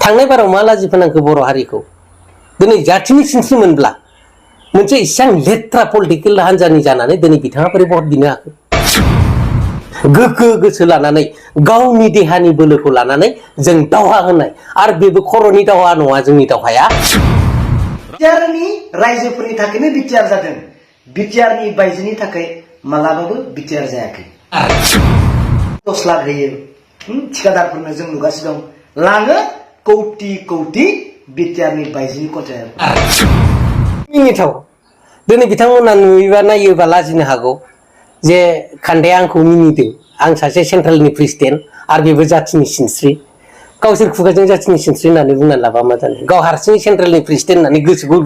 थांनाय बाराव मा लाजि फोनांखो बर' हारिखौ दिनै जाथिनि सिनस्रि मोनब्ला मोनसे इसां लेथ्रा पलिटिकेल हान्जानि जानानै दिनै बिथाङा बोरै भट बिनो हाखो गोग्गो गोसो लानानै गावनि देहानि बोलोखौ लानानै जों दावहा होनाय आरो बेबो खर'नि दावहा नङा जोंनि दावहाया बिटिआरनि रायजोफोरनि थाखायनो बिटिआर जादों बिटिआरनि बायजोनि थाखाय मालाबाबो बिटिआर जायाखै 10 लाख होयो ठिकादारफोरनो जों नुगासिनो दं लाङो कौटि कौटि बिटिआरनि बायजोनि कन्ट्रेक्टर मिनिथाव दिनै बिथांमोना नुयोबा नायोबा लाजिनो हागौ जे खान्दाया आंखौ मिनिदों आं सासे सेन्ट्रेलनि प्रेसिडेन्ट आरो बेबो जाथिनि सिनस्रि गावसोर खुगाजों जाथिनि सिनस्रि होननानै बुंना लाबा मा जानो गाव हारसिङै सेन्ट्रेलनि प्रेसिडेन्ट होननानै गोसोखौ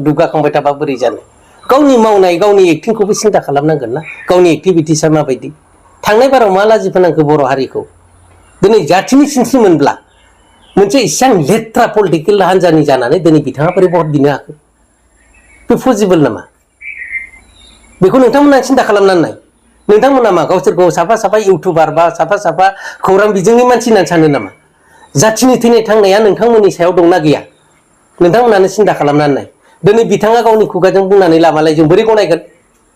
दुगाखांबाय थाबा बोरै जानो गावनि मावनाय गावनि एक्टिंखौबो सिन्था खालामनांगोन ना गावनि एक्टिभिटिसआ माबायदि थांनाय बाराव मा लाजि फोनांखो बर' हारिखौ दिनै जाथिनि सिनस्रि मोनब्ला मोनसे इसां लेथ्रा पलिटिकेल हान्जानि जानानै दिनै बिथाङा बोरै भट बिनो हाखो बे पसिबोल नामा बेखौ नोंथांमोना सिन्था खालामनानै नाय नोंथांमोना मा गावसोरखौ साफा साफा इउटुबार बा साफा साफा खौरां बिजोंनि मानसि होननानै सानो नामा जाथिनि थैनाय थांनाया नोंथांमोननि सायाव दंना गैया नोंथांमोनानो सिन्था खालामनानै नाय दिनै बिथाङा गावनि खुगाजों बुंनानै लामालाय जों बोरै गनायगोन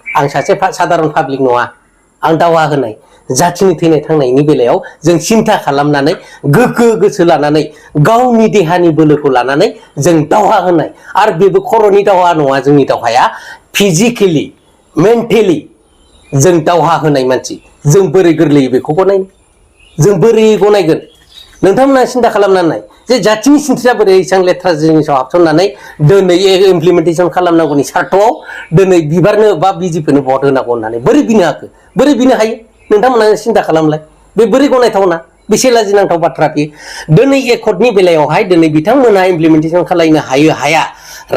आं सासे साधारन पाब्लिक नङा आं दावा होनाय जाथिनि थैनाय थांनायनि बेलायाव जों सिन्था खालामनानै गोग्गो गोसो लानानै गावनि देहानि बोलोखौ लानानै जों दावहा होनाय आरो बेबो खर'नि दावहा नङा जोंनि दावहाया फिजिकेलि मेन्टेलि जों दावहा होनाय मानसि जों बोरै गोरलैयै बेखौ गनायनो जों बोरै गनायगोन नोंथांमोना सिन्था खालामनानै नाय जे जाथिनि सिनस्रिया बोरै एसेबां लेथ्रा जिनिसाव हाबसननानै दिनै इमप्लिमेन्टेसन खालामनांगौनि सार्थआव दिनै बिबारनो बा बिजेपिनो भट होनांगौ होननानै बोरै बिनो हाखो बोरै बिनो हायो नोंथांमोना सिन्था खालामलाय बे बोरै गनायथावना बेसे लाजिनांथाव बाथ्रा बेयो दिनै एकर्डनि बेलायावहाय दिनै बिथांमोना इमप्लिमेन्टेसन खालामनो हायो हाया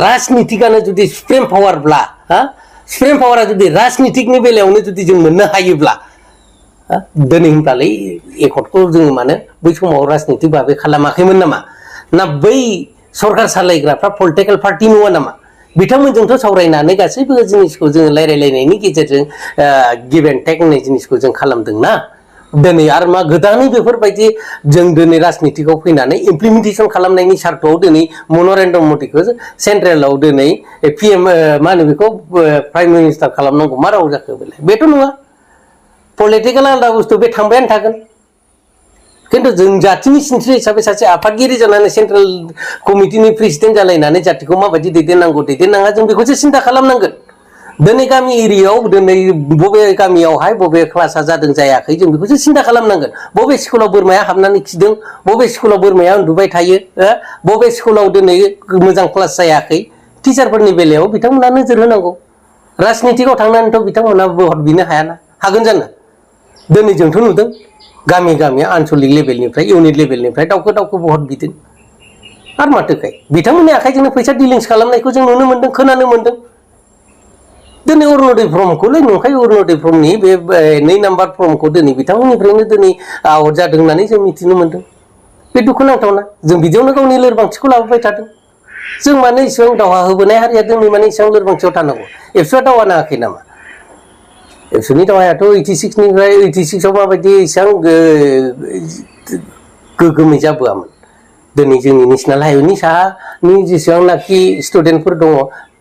राजनितिकआनो जुदि सुप्रिम पावारब्ला सुप्रिम पावारा जुदि राजनितिकनि बेलायावनो जुदि जों मोननो हायोब्ला दिनै होनब्लालै एकर्डखौ जोङो मानो बै समाव राजनितिक भाबै खालामाखैमोन नामा ना बै सरकार सालायग्राफ्रा पलिटिकेल पार्टि नङा नामा बिथांमोनजोंथ' सावरायनानै गासैबो जिनिसखौ जोङो रायलायलायनायनि गेजेरजों गिभ एन्ड टेक होननाय जिनिसखौ जों खालामदोंना दिनै आरो मा गोदानै बेफोरबायदि जों दिनै राजनितिकआव फैनानै इमप्लिमेन्टेसन खालामनायनि सार्थआव दिनै नरेन्द्र मदिखौ सेन्ट्रेलाव दिनै पिएम मा होनो बेखौ प्राइम मिनिस्टार खालामनांगौ मा राव जाखो बेथ' नङा पलिटिकेल आलादा बुस्थु बे थांबायानो थागोन खिन्थु जों जाथिनि सिनस्रि हिसाबै सासे आफादगिरि जानानै सेन्ट्रेल कमिटिनि प्रेसिडेन्ट जालायनानै जातिखौ माबायदि दैदेननांगौ दैदेननाङा जों बेखौसो सिन्था खालामनांगोन दिनै गामि एरियायाव दिनै बबे गामियावहाय बबे क्लासा जादों जायाखै जों बेखौसो सिन्था खालामनांगोन बबे स्कुलाव बोरमाया हाबनानै खिदों बबे स्कुलाव बोरमाया उन्दुबाय थायो बबे स्कुलाव दिनै मोजां क्लास जायाखै टिचारफोरनि बेलायाव बिथांमोना नोजोर होनांगौ राजनितिकआव थांनानैथ' बिथांमोना भट बिनो हायाना हागोन जानो दिनै जोंथ' नुदों गामि गामि आनसलिक लेभेलनिफ्राय इउनिट लेभेलनिफ्राय दावखो भट बिदों आरो माथोखाय बिथांमोननि आखाइजोंनो फैसा डिलिंस खालामनायखौ जों नुनो मोन्दों खोनानो मोन्दों दिनै अरुण'दय फर्मखौलाय नंखाय अरुण'दय फर्मनि बे 2 नाम्बार फर्मखौ दिनै बिथांमोननिफ्रायनो दिनै आवट जादों होननानै जों मिथिनो मोन्दों बे दुखुनांथावना जों बिदियावनो गावनि लोरबांथिखौ लाबोबाय थादों जों माने इसेबां दावहा होबोनाय हारिया दिनै माने इसेबां लोरबांथियाव थानांगौ एबसुआ दावहा नाङाखै नामा एबसुनि दावहायाथ' 86निफ्राय 86आव माबायदि इसेबां गोगोमै जाबोआमोन दिनै जोंनि नेसनेल हाइवेनि साहानि जेसेबांनाखि स्टुडेन्टफोर दङ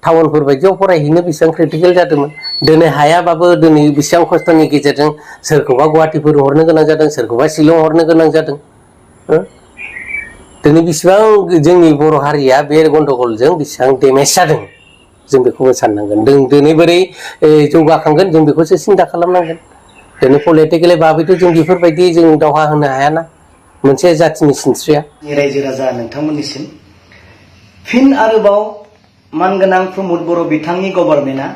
टाउनफोर बायदियाव फरायहैनो बेसेबां क्रिटिकेल जादोंमोन दिनै हायाबाबो दिनै बेसेबां खस्थ'नि गेजेरजों सोरखौबा गुवाहाटिफोर हरनो गोनां जादों सोरखौबा शिलं हरनो गोनां जादों दिनै बेसेबां जोंनि बर' हारिया बे गन्डगलजों बेसेबां डेमेज जादों जों बेखौबो साननांगोन दिनै बोरै जौगाखांगोन जों बेखौसो सिन्था खालामनांगोन दिनै पलिटिकेलि भाबैथ' जों बेफोरबायदि जों दावहा होनो हायाना मोनसे जाथिनि सिनस्रिया रायजो राजा नोंथांमोननिसिम फिन आरोबाव मानगोनां प्रमद बर' बिथांनि गभर्नमेन्टआ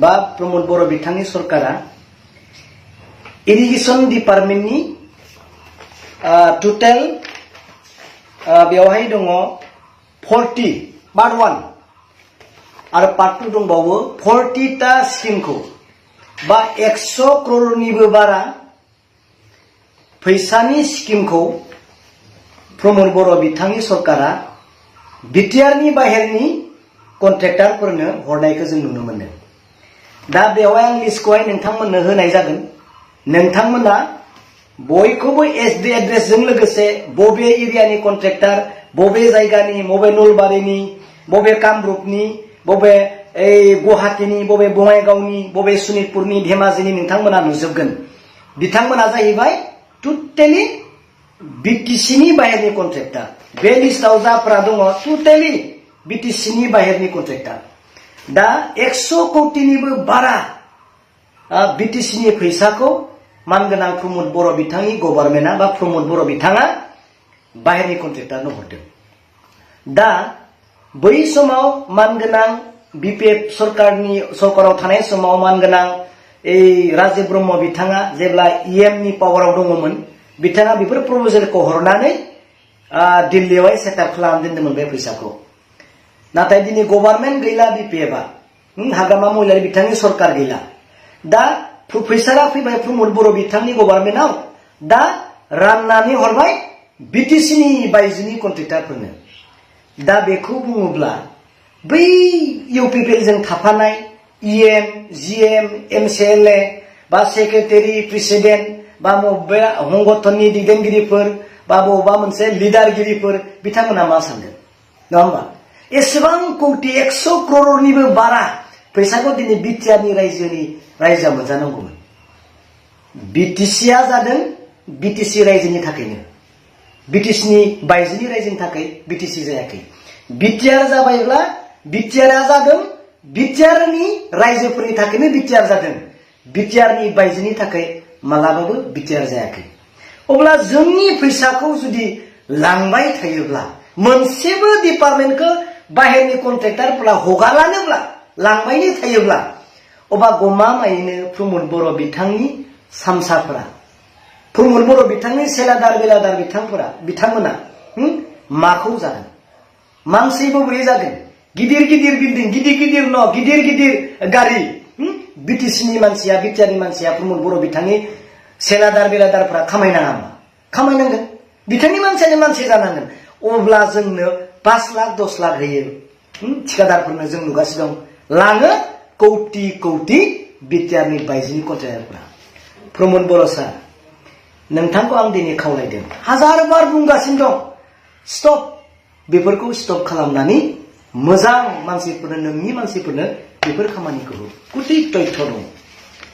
बा प्रमद बर' बिथांनि सरकारा इरिगेसन डिपार्टमेन्टनि टटेल बेवहाय दङ 40 पार्ट 1 आरो पार्ट 2 दंबावो 40टा स्किमखौ बा 100 करोड़निबो बारा फैसानि स्किमखौ प्रमद बर' बिथांनि सरकारा बिटिआरनि बाहेरनि कन्ट्रेक्टरफोरनो हरनायखौ जों नुनो मोनदों दा बेवहाय आं लिस्टखौहाय नोंथांमोननो होनाय जागोन नोंथांमोना बयखौबो एसडि एड्रेसजों लोगोसे बबे एरियानि कन्ट्रेक्टर बबे जायगानि बबे नलबारिनि बबे कामरुपनि बबे गुवाहाटीनि बबे बङाइगावनि बबे सनितपुरनि धेमाजिनि नोंथांमोना नुजोबगोन बिथांमोना जाहैबाय टोटेलि बिटिसिनि बाहेरनि कन्ट्रेक्टर बे लिस्टआव जाफ्रा दङ टोटेलि बिटिसिनि बाहेरनि कन्ट्रेक्टर दा 100 कौटिनिबो बारा बिटिसिनि फैसाखौ मानगोनां प्रमोद बर' बिथांनि गभर्नमेन्टआ बा प्रमोद बर' बिथाङा बाहेरनि कन्ट्रेक्टरनो हरदों दा बै समाव मानगोनां बिपिएफ सरकाराव थानाय समाव मानगोनां राजीव ब्रह्म बिथाङा जेब्ला इएमनि पावाराव दङमोन बिथाङा बेफोर प्रपोजालखौ हरनानै दिल्लीयावहाय सेटआप खालामना दोनदोंमोन बे फैसाखौ नाथाय दिनै गभर्नमेन्ट गैला बिपिएफआ हाग्रामा महिलारि बिथांनि सरकार गैला दा फैसाया फैबाय प्रमोद बर' बिथांनि गभर्नमेन्टआव दा राननानै हरबाय बिटिसिनि बायजोनि कन्ट्रेक्टरफोरनो दा बेखौ बुङोब्ला बै इउपिपिएलजों थाफानाय इएम जिएम एमसिएलए बा सेक्रेटारि प्रेसिडेन्ट बा बबेबा संगठननि दैदेनगिरिफोर बा बबेबा मोनसे लिडारगिरिफोर बिथांमोना मा सानदों नङा होमबा एसेबां कौटि 100 करोड़निबो बारा फैसाखौ दिनै बिटिआरनि रायजोआ मोनजानांगौमोन बिटिसिआ जादों बिटिसि रायजोनि थाखायनो बिटिसिनि बायजोनि रायजोनि थाखाय बिटिसि जायाखै बिटिआर जाबायब्ला बिटिआरआ जादों बिटिआरनि रायजोफोरनि थाखायनो बिटिआर जादों बिटिआरनि बायजोनि थाखाय मालाबाबो बिटिआर जायाखै अब्ला जोंनि फैसाखौ जुदि लांबाय थायोब्ला मोनसेबो डिपार्टमेन्टखौ बाहेरनि कन्ट्रेक्टरफोरा हगारानोब्ला लांबायनो थायोब्ला अबा गमामायैनो प्रमोद बर' बिथांनि सामसाफोरा प्रमोद बर' बिथांनि सेलादार बेलादार बिथांमोना माखौ जागोन मानसिबो बोरै जागोन गिदिर गिदिर बिल्डिं गिदिर गिदिर न' गिदिर गिदिर गारि बिटिसिनि मानसिया बिटिआरनि मानसिया प्रमोद बर' बिथांनि सेलादार बेलादारफोरा खामायनाङा खामायनांगोन बिथांनि मानसियानो मानसि जानांगोन अब्ला जोंनो 5 लाख 10 लाख होयो ठिकादारफोरनो जों नुगासिनो दं लाङो कौटि कौटि बिटिआरनि बायजोनि कन्ट्रेक्टरफोरा प्रमोद बर' सार नोंथांखौ आं दिनै खावलायदों हाजार बार बुंगासिनो दं स्टप बेफोरखौ स्टप खालामनानै मोजां मानसिफोरनो नोंनि मानसिफोरनो बेफोर खामानिखौ गुदि तथ्य दं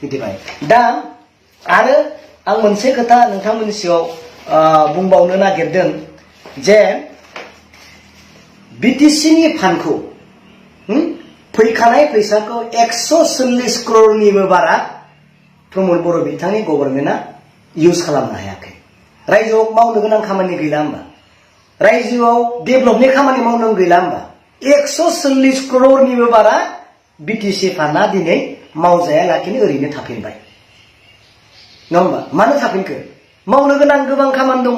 मिथिबाय दा आरो आं मोनसे खोथा नोंथांमोननि सिगाङाव बुंबावनो नागिरदों जे बिटिसिनि फान्डखौ फैखानाय फैसाखौ 140 करोड़निबो बारा प्रमोद बर' बिथांनि गभर्नमेन्टआ इउज खालामनो हायाखै रायजोआव मावनो गोनां खामानि गैला होमबा रायजोआव डेभेलपनि खामानि मावनो गैला होमबा 140 करोड़निबो बारा बिटिसि फान्डआ दिनै मावजायालाखिनो ओरैनो थाफिनबाय नङा होमबा मानो थाफिनखो मावनो गोनां गोबां खामानि दङ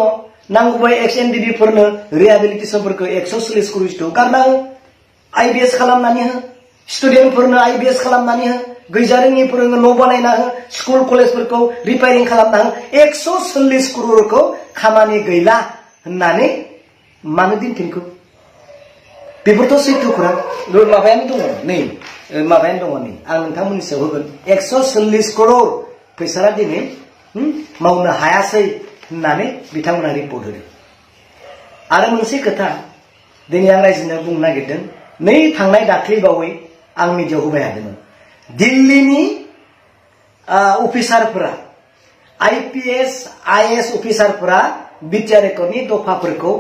नांगौबा एक्स एनडिडिफोरनो रिहेबिलिटेसनफोरखौ 140 करोड़ गारना हो आइबिएस खालामनानै हो स्टुडेन्टफोरनो आइबिएस खालामनानै हो गैजारोङिफोरनो न' बानायना हो स्कुल कलेजफोरखौ रिपेयारिं खालामना हो 140 करोड़खौ खामानि गैला होननानै मानो दिनथिनखो बेफोरथ' सैथो खौरां माबायानो दङ नै माबायानो दङ नै आं नोंथांमोननि सायाव होगोन 140 करोड़ फैसाया दिनै मावनो हायासै होननानै बिथांमोना रिपर्ट होदों आरो मोनसे खोथा दिनै आं रायजोनो बुंनो नागिरदों नै थांनाय दाख्लै बावै आं मिडियायाव होबाय थादोंमोन दिल्लीनि अफिसारफोरा आइपिएस आइएस अफिसारफोरा बिटिआर एकर्डनि दफाफोरखौ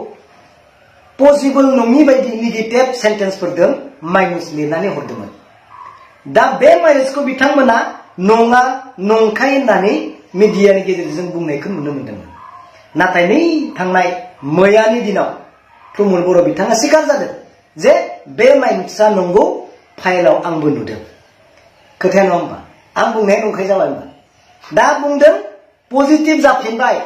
पसिबल नङि बायदि नेगेटिभ सेन्टेन्सफोरजों माइनास लिरनानै हरदोंमोन दा बे माइनासखौ बिथांमोना नङा नंखाय होननानै मिडियानि गेजेरजों बुंनायखौ नुनो मोन्दोंमोन नाथाय नै थांनाय मैयानि दिनाव प्रमोद बर' बिथाङा सिखार जादों जे बे माइनासा नंगौ फाइलाव आंबो नुदों खोथाया नङा होमबा आं बुंनाया नंखाय जाबाय होमबा दा बुंदों पजिटिभ जाफिनबाय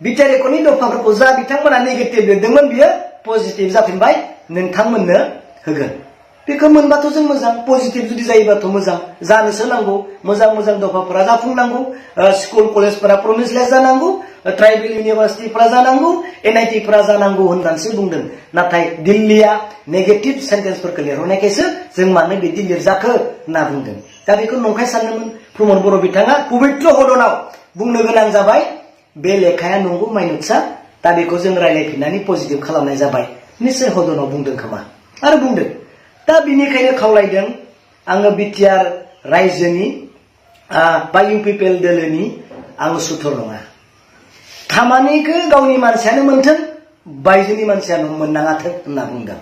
बिटिआर एकर्डनि दफाफोरखौ जा बिथांमोना नेगेटिभ लिरदोंमोन बियो पजिटिभ जाफिनबाय नोंथांमोननो होगोन बेखौ मोनबाथ' जों मोजां पजिटिभ जुदि जायोबाथ' मोजां जानोसो नांगौ मोजां मोजां दफाफोरा जाफुंनांगौ स्कुल कलेजफोरा प्रमिसलेस जानांगौ ट्राइबेल इउनिभार्सिटिफोरा जानांगौ एनआइटिफोरा जानांगौ होननानैसो बुंदों नाथाय दिल्लीया नेगेटिभ सेन्टेन्सफोरखौ लिरहरनायखायसो जों मानो बिदि लिरजाखो होनना बुंदों दा बेखौ नंखाय सानदोंमोन प्रमोद बर' बिथाङा पबित्र हदनाव बुंनो गोनां जाबाय बे लेखाया नंगौ माइनुटसा दा बेखौ जों रायलायफिननानै पजिटिभ खालामनाय जाबाय निश्चय हदनाव बुंदों खोमा आरो बुंदों दा बिनिखायनो खावलायदों आङो बिटिआर रायजोनि बा इउपिपिएल दोलोनि आं सुथुर नङा खामानिखौ गावनि मानसियानो मोनथों बायजोनि मानसियानो मोननाङाथों होनना बुंदों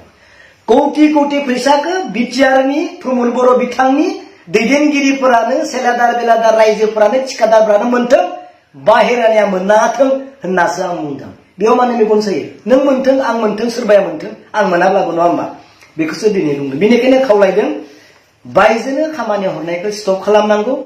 कौटि कौटि फैसाखौ बिटिआरनि प्रमद बर' बिथांनि दैदेनगिरिफोरानो सेलादार बेलादार रायजोफोरानो थिखादारफोरानो मोनथों बाहेरानिया मोननाङाथों होननासो आं बुंदों बेयाव माने मेगन सायो नों मोनथों आं मोनथों सोरबाया मोनथों आं मोनाब्लाबो नङा होमबा बेखौसो दिनै बुंदों बेनिखायनो खावलायदों बायजोनो खामानि हरनायखौ स्टप खालामनांगौ